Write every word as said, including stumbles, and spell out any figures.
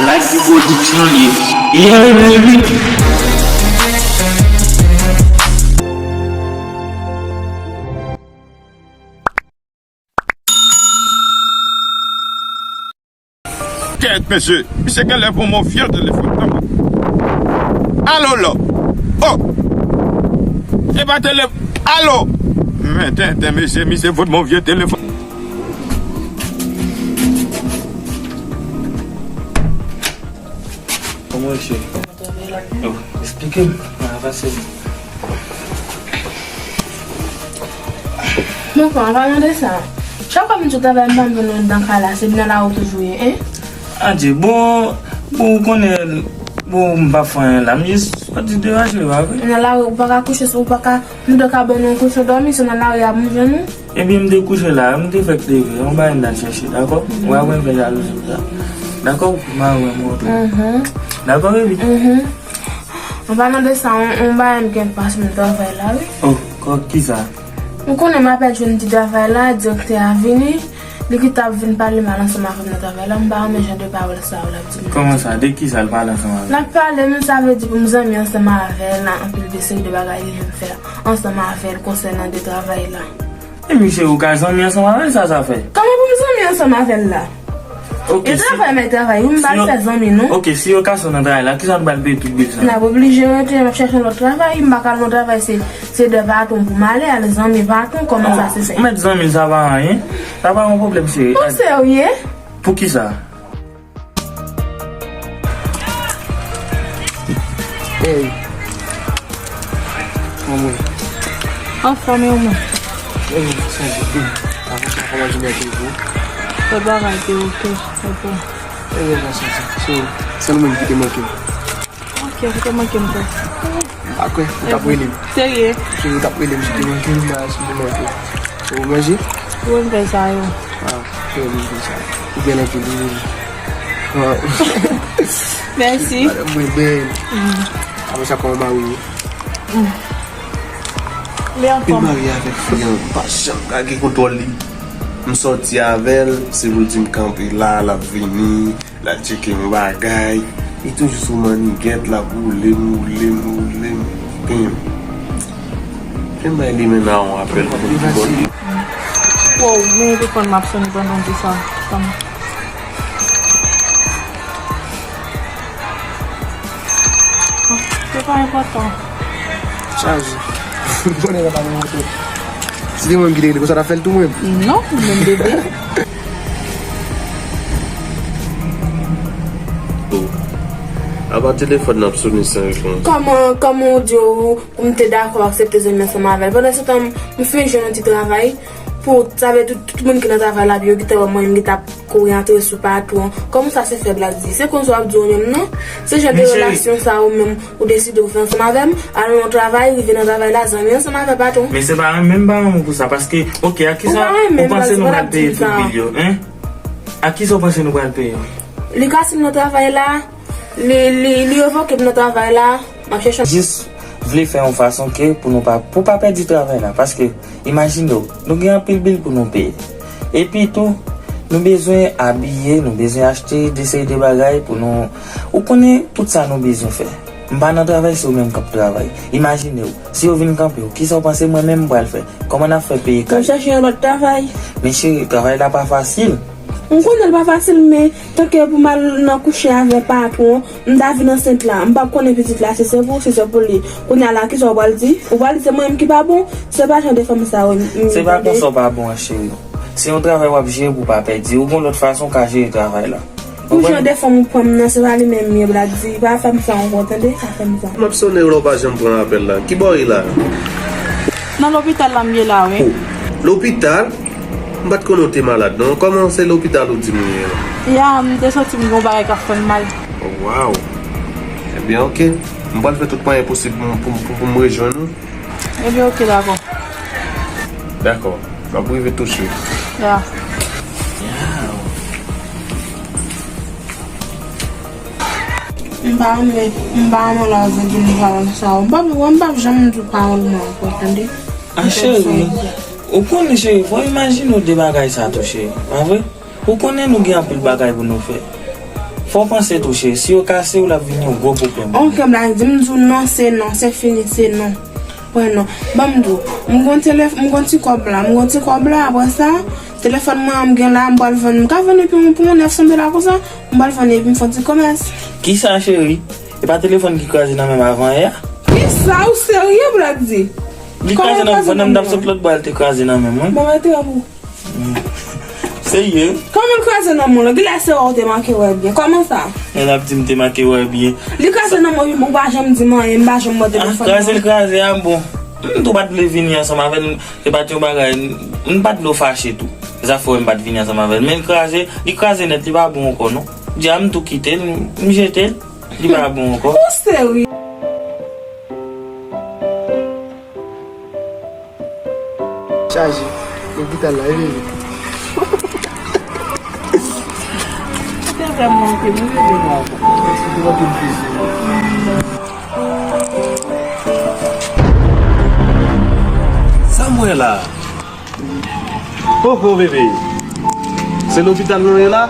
Like the production, yeah. Yeah, baby. Kèt, mesye, misye genlè voye yon vye telefòn nan. Alo, lo. Oh! E pa tele-, alo! Men tenten, mesye, misye voye yon vye telefòn. Kòman w ye, cheri? Yo, eksplike m. Mwen avanse. Mon frè, an palan de sa, chak fwa m sot travay, m pa m jwenn ou anndan kay la, se nan lari w toujou ye, en? Adye, bon, bon, ou konnen, bon, m pa fè anyen la, m jis soti degaje, pa vre? Nan lari, ou pa ka kouche, ou pa ka, m te ka ban nou yon kouche dòmi, se nan lari a pou m jwenn ou? Ebyen, m te kouche la, m te fèk leve, yon bagay m t al chèche, dakò? Ou pa bezwen fè jalouzi pou sa. Dakò? M a wè m montre. Mhm. Dakò, baby? Mhm. An palan de sa, on, on bagay m gen pase nan travay la, wi. Oh, kò, kisa? Ou konnen m apèl jwenn ti travay la, direktè a vini, li ki t ap vin pale mal ansanm avè m nan travay la, m pa renmen jan de pawòl sa yo l ap di m. Kòman sa? De kisa l pale ansanm avè w? L ap pale, men sa vle di pou m zanmi ansanm avè l, anpil de seri de bagay li vin fè ansanm avè l konsènan de travay la. E misye, ou ka zanmi ansanm avè l, sa sa fè? Kòman pou m zanmi ansanm avè l la? Ok, e si, travay, men travay, wi, m pa si yo, fè zanmi, non. Ok, si yo kase w nan travay la, kisa nou pral peye tout bil sa? N ap oblije rete, n ap chèche yon lòt travay, m pa ka al nan travay, se, se de patwon pou m ale, al zanmi patwon, kòman sa se fè? Ou mèt zanmi l, sa pa anyen. Sa pa yon pwoblèm, cheri. Ou serye? Poukisa? Ey. Kòman w ye? Anfòm, e ou menm? Ey, sa di, hmm. Avan sa, kòman jounen te ye pou ou? Tout bagay te oke, e pou ou? Ey, sa santi. So, sèl ou menm ki te manke m. Ok, ou te manke m tou. M pa kwè, ou t ap rele m. Serye? Serye, ou t ap rele m, si te manke m, bagay, si te manke m. Ou manje? Ou wè m fè sa yo. Ah, fè m fè sa. Ou bèl anpil, wi. Mèsi. Madanm mwen bèl. Mm. Apre sa, kòman mari w ye? Mm. Li anfòm. Li marye avèk fi an, m pa janm ka gen kontwòl li. M sòti avè l, se pou l di m kanpe la, l ap vini, l al tcheke yon bagay. Li toujou sou mannigèt, l ap woule m, woule m, woule m. Pen. Pen bay li men nan yon apèl pou l di bò li. Wow, men telefòn m ap sonnen pandan w di sa. Tann. Se pa enpòtan. Chaje. Konnen sa pa gen moto. Si te mwen ki te rele konsa, t ap fè l tou mwen. Non, menm bebe. Apa telefòn nan ap sonnen san repons. Kòman, kòman ou di w pou m te dakò aksepte zanmi ansanm avè l? Pandan se tan, m fin jwenn yon ti travay pou, sa vle di tout, tout moun ki nan travay la, yo gentan wè mwen, m gentan ap kouri antre sou patwon. Kòman sa se fè, Black D? Se konsa w ap di w menm, non? Se jan de relasyon sa ou menm, ou deside w fè ansanm avè m, al nan yon travay, rive nan travay la, zanmi ansanm avè patwon. Men se pa renmen, m pa renmen w pou sa, paske, ok, a kisa ou panse nou pral peye tout bil yo, en? A kisa ou panse nou pral peye yo? Li kase m nan travay la, li, li, li revoke m nan travay la, m ap chèche. Jis vle fè yon fason ke pou nou pa, pou pa pèdi travay la, paske imajine w, nou gen anpil bil pou nou peye. Epi tou, nou bezwen abiye, nou bezwen achte de seri de bagay pou nou, ou konnen tout sa nou bezwen fè. M pa nan travay, se ou menm k ap travay. Imajine w, si yo vin kanpe w, kisa w panse mwen menm m pral fè? Kòman n ap fè peye kay? Mwen chèche yon lòt travay. Men cheri, travay la pa fasil. M konnen l pa fasil, men tanke pou m al nan kouche avè patwon, m ta vin ansent la, m p ap konnen pitit la si se pou ou, si se pou li. Kounye a la, kisa w pral di? Ou pral di se mwen menm ki pa bon? Se pa jan de fanm sa yo m, m tande. Se pa konsa w pa bon an, cheri. Se yon travay w ap jere pou w pa pèdi. Ou gen lòt fason w ka jere travay la. Pou jan de fanm ou pran m nan, se pa li menm m ye, Black D. Pa fè m sa ankò, tande? Pa fè m sa. M ap sonnen w la, w pa janm pran apèl la. Ki bò w ye la? Nan lopital la m ye la, wi. Oh, lopital? M pa t konnen w te malad, non. Kòman se lopital ou di m ou ye a? Ya, m te santi m gen yon bagay k ap fè m mal. Oh, waw. Ebyen, oke. M pral fè tout mwayen posib pou, pou, pou, pou m rejwenn ou. Ebyen, oke, dakò. Dakò. M ap rive tousuit. Ya. M pa renmen, m pa renmen lè w ap vin di m pawòl sa yo. M p ap, m p ap janm di w pawòl mwen ankò, tande? A, cheri, ou konnen, cheri, fò w imajine w de bagay sa tou, cheri, pa vre? Ou konnen nou gen anpil bagay pou nou fè. Ou panse tou, cheri, si yo kase w, l ap vin yon gwo pwoblèm. Ok, Black, di m di w non, se non, se fini, se non. Wè non. Ban m di w, m gon telef-, m gon ti kòb la, m gon ti kòb la, apre sa, telefòn mwen an m gen la, m pral vann, m ka vann epi pou yon nèf san dola konsa, m pral vann epi m fè yon ti komès. Kisa, cheri? E pa telefòn ki kraze nan men m avan yè a? Kisa, ou serye, Black, di? Li kraze nan men m, pandan m t ap sot lòt bò a, li te kraze nan men m, wi. Bon, mete w pou. Serye? Kòman l kraze nan men w la? Genlè se wè w te manke wè byen. Kòman sa? Nèg la ap di m te manke wè byen. Li kraze nan men w, ou pa janm di m anyen, m pa janm wè telefòn nan. Ah, kraze l kraze a, bon. M tou pa t vle vini ansanm avè l, se pa t yon bagay, m pa t vle w fache tou. Sa fè w wè m pa t vini ansanm avè l. Men l kraze, li kraze nèt, li pa bon ankò non. Di a m tou kite l, m, m jete l, li pa bon ankò. Ou serye? Chaje. Lopital la, e vini. Ou te vrèman manke m, wi, bebe. Ou te manke m plis. Sa m wè la? Oho, bebe. Se lopital nou ye la?